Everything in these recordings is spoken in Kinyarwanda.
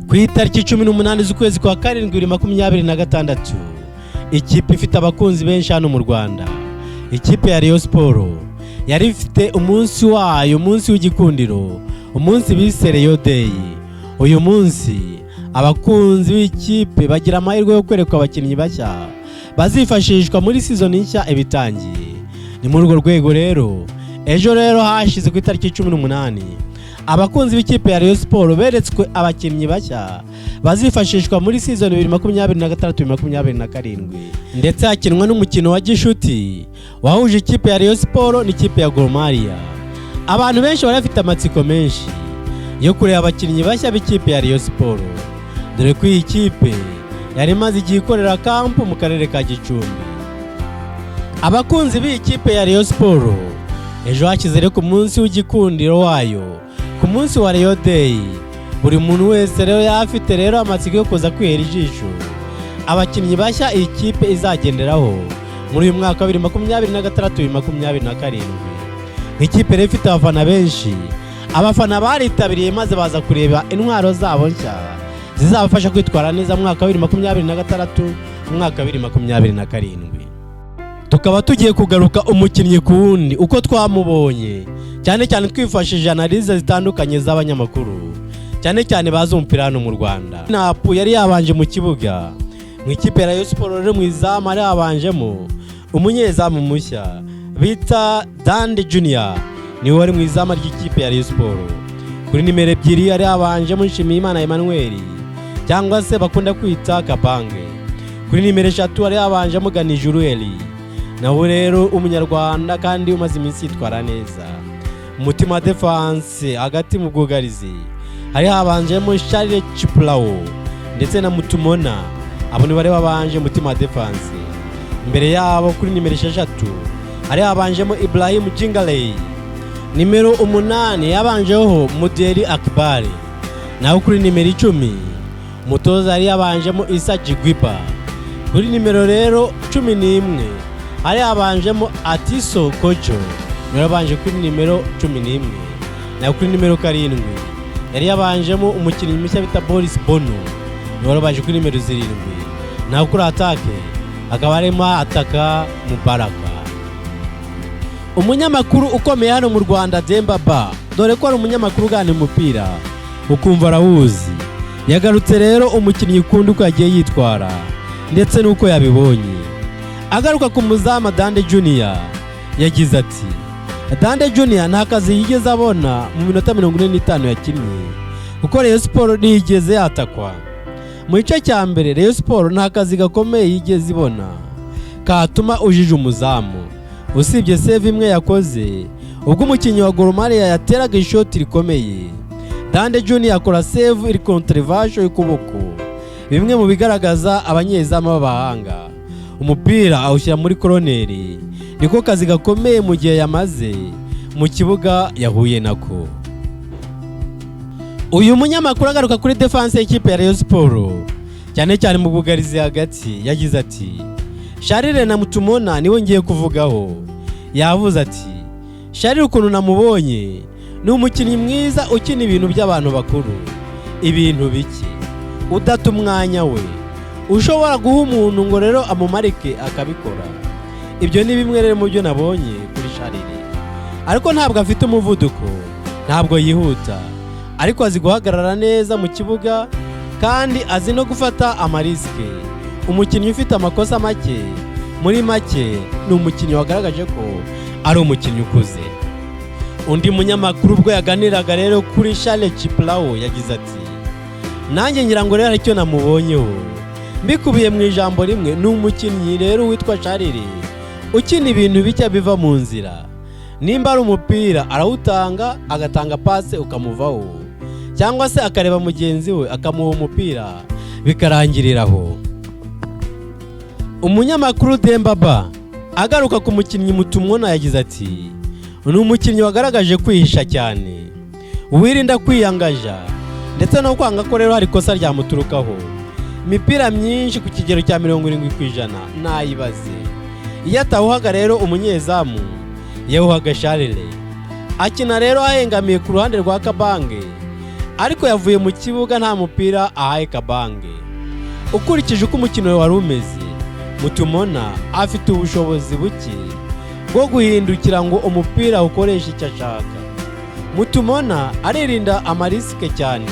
Ku itariki 18 z'ukwezi kwa karindwi 2026, ikipe ifite abakunzi benshi hano mu Rwanda, ikipe ya Rayon Sports, yari ifite umunsi wayo, umunsi w'igikundiro, umunsi bise Rayon Day. Uyu munsi abakunzi b'ikipe bagira amahirwe yo kwerekwa abakinnyi bashya bazifashishwa muri season nshya ibitangiye. Ni muri urwo rwego rero, ejo rero hashize ku itariki 18, abakunzi b'ikipe ya Rayon Sports beretswe abakinnyi bashya bazifashishwa muri season 2026 2027, ndetse hakinwa n'umukino wa gishuti wahuje ikipe ya Rayon Sports n'ikipe ya Gor Mahia. Abantu benshi bari bafite amatsiko menshi yo kureba abakinnyi bashya b'ikipe ya Rayon Sports, dore ko iyi kipe yari imaze igihe ikorera camp mu karere ka Gicumbi. Abakunzi b'iyi kipe ya Rayon Sports ejo hashize rero, ku munsi w'igikundiro wayo, ku munsi wa Rayon Day, buri muntu wese rero yari afite rero amatsiko yo kuza kwihera ijisho abakinnyi bashya iyi kipe izagenderaho muri uyu mwaka wa 2026 2027. Nk'ikipe rero ifite abafana benshi, abafana baritabiriye maze baza kureba intwaro zabo nshya zizabafasha kwitwara neza mu mwaka wa 2026, mu mwaka wa 2027. Tukaba tugiye kugaruka umukinnyi ku wundi uko twamubonye, cyane cyane twifashishije analyse zitandukanye z'abanyamakuru, cyane cyane bazi umupira hano mu Rwanda. Napu yari yabanje mu kibuga mu ikipe ya Rayon Sports rero, mu izamu yari yabanjemo umunyezamu mushya bita Dande Junior, niwe wari mu izamu ry'ikipe ya Rayon Sports. Kuri nimero 2 yari yabanjemo Nshimiyimana Emmanuel, cyangwa se bakunda kwita Kabange. Kuri nimero 3 yari yabanjemo Ganijuru Eli, nawe rero umunyarwanda kandi umaze iminsi yitwara neza. Umutima wa défense, hagati mu bwugarizi, hari habanjemo Charles Chiplawo ndetse na Mutumona. Abo ni bari babanje umutima wa défense. Imbere yabo kuri nimero 6 hari habanjemo Ibrahim Jingaley. Nimero 8 yabanjeho Muderi Akbari, naho kuri nimero 10 umutoza yari yabanjemo Isa Jigwiba. Kuri nimero rero 11 hari habanjemo Atiso Kojo, niwe yabanje kuri nimero 11. Naho kuri nimero 7 yari yabanjemo umukinnyi mushya bita Boris Bono, niwe wabanje kuri nimero 7. Naho kuri attaque hakaba harimo Ataka Mubaraka. Umunyamakuru ukomeye hano mu Rwanda, Demba Ba, dore ko ari umunyamakuru uganira umupira ukumva arawuzi, yagarutse rero umukinnyi ukunda uko yagiye yitwara ndetse n'uko yabibonye. Agaruka ku muzamu Dande Junior, yagize ati: "Dande Junior nta kazi yigeze abona mu minota 45 yakinnye, kuko Rayon Sports ntiyigeze yatakwa mu gice cya mbere. Rayon Sports nta kazi gakomeye yigeze ibona katuma ujije umuzamu, usibye save imwe yakoze ubwo umukinnyi wa Gor Mahia yateraga ishoti rikomeye. Dande Junior akora save iri controversial y'ukuboko, bimwe mu bigaragaza abanyezamu b'abahanga. Umupira awushyira muri koroneri, niko kazi gakomeye mu gihe yamaze mu kibuga yahuye nako." Uyu munyamakuru agaruka kuri défense y'ikipe ya Rayon Sports, cyane cyane mu bwugarizi hagati, yagize ati: "Charles na Mutumona niwe ngiye kuvugaho." Yavuze ati: "Charles ukuntu namubonye, ni umukinnyi mwiza ukina ibintu by'abantu bakuru, ibintu bike, udata umwanya we, ushobora guha umuntu ngo rero amumarike akabikora. Ibyo ni bimwe rero mu byo nabonye kuri Charles. Ariko ntabwo afite umuvuduko, ntabwo yihuta, ariko azi guhagarara neza mu kibuga kandi azi no gufata ama risques. Umukinnyi ufite amakosa make. Muri make ni umukinnyi wagaragaje ko ari umukinnyi ukuze." Undi munyamakuru ubwo yaganiraga rero kuri Charles Chiplawo, yagize ati: "Nanjye ngira ngo rero hari icyo namubonyeho. Mbikubiye mu ijambo rimwe, ni umukinnyi rero witwa Charles ukina ibintu bijya biva mu nzira. Nimba ari umupira arawutanga, agatanga passe ukamuvaho, cyangwa se akareba mugenzi we akamuha umupira, bikarangirira aho." Umunyamakuru Demba Ba agaruka ku mukinnyi Mutumwona, yagize ati: "Ni umukinnyi wagaragaje kwihisha cyane, wirinda kwiyangaja ndetse no kwanga ko rero hari ikosa ryamuturukaho. Imipira myinshi ku kigero cya 70% nayibaze, iyo atawuhaga rero umunyezamu yawuhaga Charles. Akina rero ahengamiye ku ruhande rwa Kabange." Ariko yavuye mu kibuga nta mupira ahaye Kabange. Ukurikije uko umukino wari umeze, Mutumona afite ubushobozi buke bwo guhindukira ngo umupira ukoreshe icyo ashaka. Mutumona aririnda ama risque cyane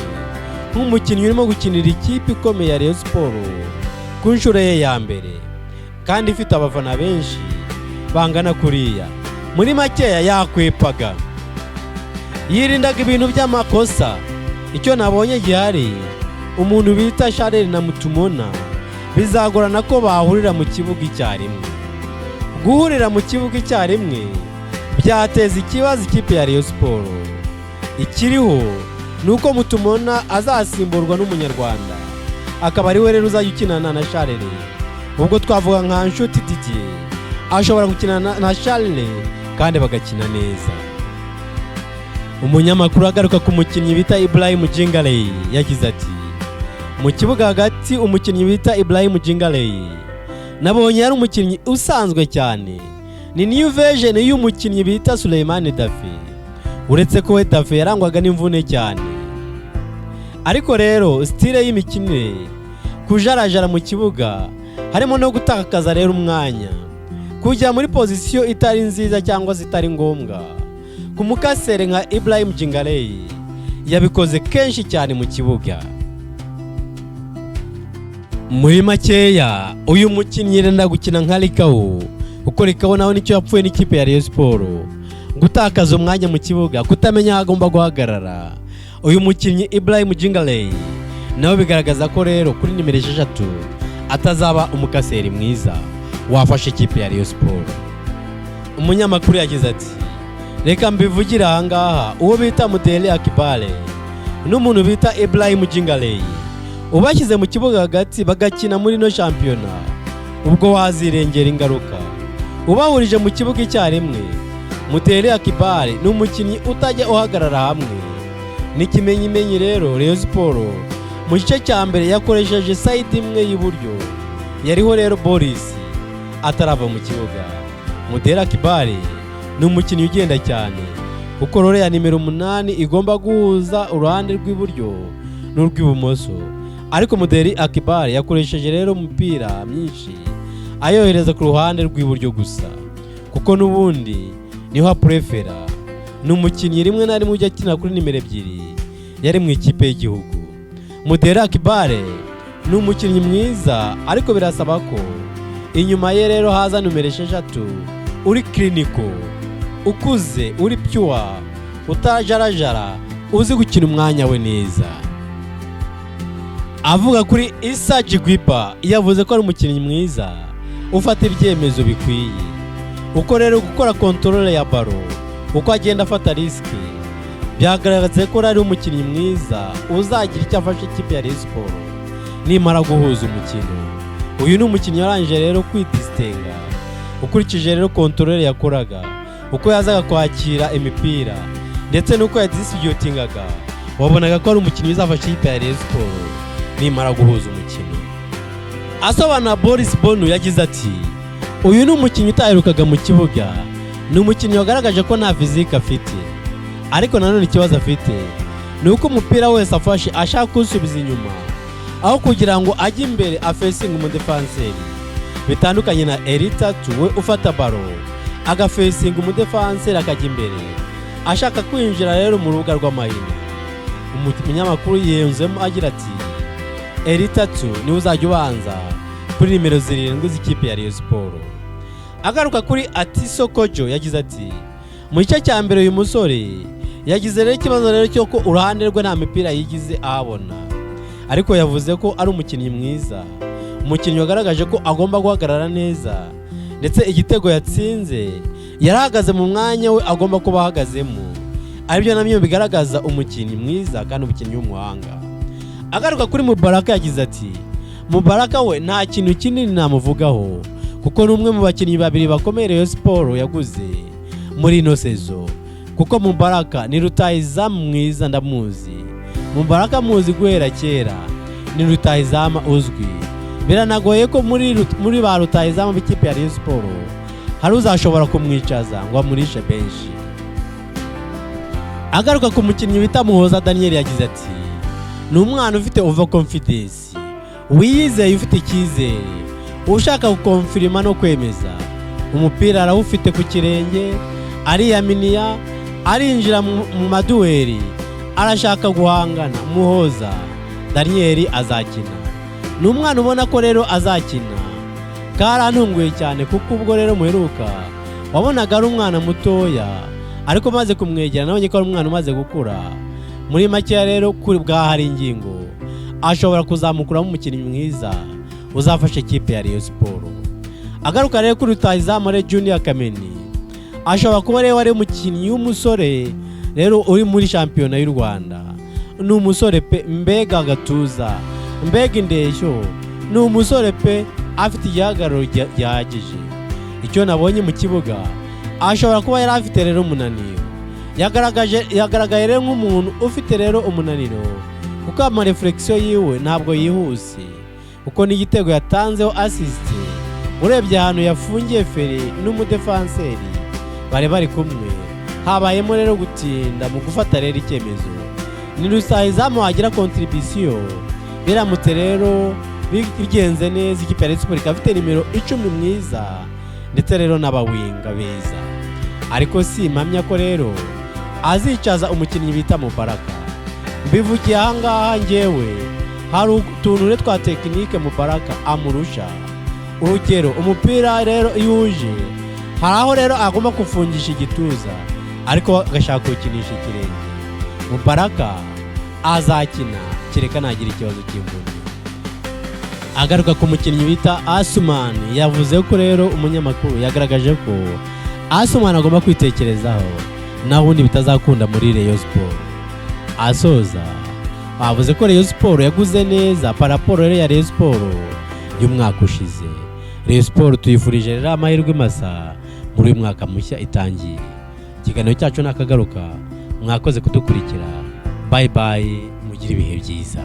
nk'umukinnyi urimo gukinira ikipe ikomeye ya Rayon Sports ku nshuro ye ya mbere kandi ifite abafana benshi bangana kuriya. Muri makeya yakwepaga, yirindaga ibintu by'amakosa. Icyo nabonye gihari, umuntu bita Shareri na Mutumona bizagorana ko bahurira mu kibuga icyarimwe. Guhurira mu kibuga icyarimwe byateza ikibazo ikipe ya Rayon Sports. Ikiriho ni uko Mutumona azasimburwa n'Umunyarwanda, akaba ari we rero uzajya ukinana na Sharere. Ubwo twavuga nka Nshuti Didier, ashobora gukinana na Sharere kandi bagakina neza. Umunyamakuru agaruka ku mukinnyi bita Ibrahim Jingaley yagize ati: "Mu kibuga hagati, umukinnyi bita Ibrahim Jingaley nabonye yari umukinnyi usanzwe cyane. Ni new version y'umukinnyi bita Suleiman Dafe, uretse ko we Dafe yarangwaga n'imvune cyane. Ariko rero style y'imikinire, kujarajara mu kibuga, harimo no gutakaza rero umwanya, kujya muri position itari nziza cyangwa se itari ngombwa ku mukasere nka Ibrahim Jingaley, yabikoze kenshi cyane mu kibuga." Muri makeya, uyu mukinnyi yenda gukina nka Rikawo, kuko Rikawo nawe nicyo yapfuye n'ikipe ya Rayon Sports: gutakaza umwanya mu kibuga, kutamenya aho agomba guhagarara. Uyu mukinnyi Ibrahim Jingaley nawe bigaragaza ko rero kuri nimero 6 atazaba umukaseri mwiza wafashe ikipe ya Rayon Sports. Umunyamakuru yagize ati: "Reka mbivugire aha ngaha, uwo bita Muderi Akibare n'umuntu bita Ibrahim Jingaley, ubashyize mu kibuga hagati bagakina muri ino shampiyona, ubwo wazirengera ingaruka ubahurije mu kibuga icyarimwe. Muderi Akibare ni umukinnyi utajya uhagarara hamwe. N'ikimenyimenyi rero, Rayon Sports mu gice cya mbere yakoresheje side imwe y'iburyo, yariho rero Boris atarava mu kibuga. Muderi Akibare ni umukinnyi ugenda cyane, kuko role ya nimero 8 igomba guhuza uruhande rw'iburyo n'urw'ibumoso. Ariko Muderi Akibare yakoresheje rero umupira myinshi ayohereza ku ruhande rw'iburyo gusa, kuko n'ubundi niho apurefera. Ni umukinnyi rimwe na rimwe ujya akina kuri nimero 2, yari mu ikipe y'igihugu. Muderi Akibare ni umukinnyi mwiza, ariko birasaba ko inyuma ye rero haza nomero 6 uri clinical, ukuze, uri pure, utajarajara, uzi gukina umwanya we neza." Avuga kuri Issa Jigwiba, yavuze ko ari umukinnyi mwiza ufata ibyemezo bikwiye, uko rero gukora contrôle ya ballon, uko agenda afata risque, byagaragaza ko ari umukinnyi mwiza uzagira icyo afasha ikipe ya Rayon Sports nimara guhuza umukino. Uyu ni umukinnyi warangije rero kwidisitenga. Ukurikije rero contrôle yakoraga, uko yazaga kwakira imipira ndetse n'uko yadisibyutingaga, wabonaga ko ari umukinnyi uzafasha ikipe ya Rayon Sports nimara guhuza umukino. Asobanura Boris Bonu yagize ati: "Uyu ni umukinnyi utaherukaga mu kibuga. Ni umukinnyi wagaragaje ko nta physique afite, ariko nanone ikibazo afite ni uko umupira wese afashe ashaka kuwusubiza inyuma aho kugira ngo ajye imbere afesinge umudefanseri, bitandukanye na Eritatu we ufata ballon agafesinga umudefanseri akajya imbere ashaka kwinjira rero mu rubuga rw'amahina." Umunyamakuru yunzemo agira ati: "Eritatu niwe uzajya ubanza kuri nimero 7 z'ikipe ya Rayon Sports." Agaruka kuri Atiso Kojo yagize ati: "Mu gice cya mbere uyu musore yagize rero ikibazo rero cy'uko uruhande rwe nta mipira yigize ahabona, ariko yavuze ko ari umukinnyi mwiza, umukinnyi wagaragaje ko agomba guhagarara neza, ndetse igitego yatsinze yarahagaze mu mwanya we agomba kuba ahagazemo, aribyo nabyo bigaragaza umukinnyi mwiza kandi umukinnyi w'umuhanga." Agaruka kuri Mubaraka yagize ati: "Mubaraka we nta kintu kinini namuvugaho, kuko ni umwe mu bakinnyi babiri bakomeye Rayon Sports yaguze muri ino saison, kuko Mubaraka ni rutahizamu mwiza. Ndamuzi Mubaraka, muzi guhera kera, ni rutahizamu uzwi. Biranagoye ko muri ba rutahizamu b'ikipe ya Rayon Sports hari uzashobora kumwicaza ngo amurishe benshi." Agaruka ku mukinnyi bita Muhoza Daniel yagize ati Ni umwana ufite over confidence, wiyizeye, ufite icyizere, ushaka gukonfirima no kwemeza. Umupira arawufite ku kirenge, ariyaminiya, arinjira mu ma duel, arashaka guhangana. Muhoza Daniel azakina. Ni umwana ubona ko rero azakina. Karantunguye cyane, kuko ubwo rero muheruka wabonaga ari umwana mutoya, ariko maze kumwegera nabonye ko ari umwana umaze gukura. Muri makeya rero, kuri bwa hari ingingo ashobora kuzamukuramo umukinnyi mwiza uzafasha ikipe ya Rayon Sport. Agaruka rero kuri rutahizamu Junior Kameni, ashobora kuba rero ari umukinnyi w'umusore rero uri muri shampiyona y'u Rwanda. Ni umusore pe, mbega agatuza, mbega indeshyo! Ni umusore pe, afite igihagararo gihagije. Icyo nabonye mu kibuga, ashobora kuba yari afite rero umunaniro. Yagaragaje, yagaragaye rero nk'umuntu ufite rero umunaniro, kuko ama réflexion yiwe ntabwo yihuse, kuko n'igitego yatanzeho assist, urebye ahantu yafungiye feri n'umudefanseri bari kumwe, habayemo rero gutinda mu gufata rero icyemezo. Ni rutahizamu wagira contribution biramutse rero bigenze neza, ikipe ya Rayon Sport ikaba ifite nimero 10 mwiza, ndetse rero n'aba winger beza. Ariko si impamya ko rero azicaza umukinnyi bita Mubaraka. Mbivugiye ahangaha ngewe, hari utuntu rero twa technique Mubaraka amurusha. Urugero, umupira rero iyo uje, hari aho rero agomba kufungisha igituza, ariko agashaka kuwukinisha ikirenge. Mubaraka azakina kereka nagira ikibazo cy'imvune. Agaruka ku mukinnyi bita Asumani, yavuze ko rero umunyamakuru yagaragaje ko Asumani agomba kwitekerezaho, naho ubundi bitazakunda muri Rayon Sport. Asoza bavuze ko Rayon Sport yaguze neza par rapport rero ya Rayon Sport y'umwaka ushize. Rayon Sport tuyifurije rero amahirwe masa muri uyu mwaka mushya itangiye. Ikiganiro cyacu nakagaruka. Mwakoze kudukurikira. Bye bye, mugire ibihe byiza.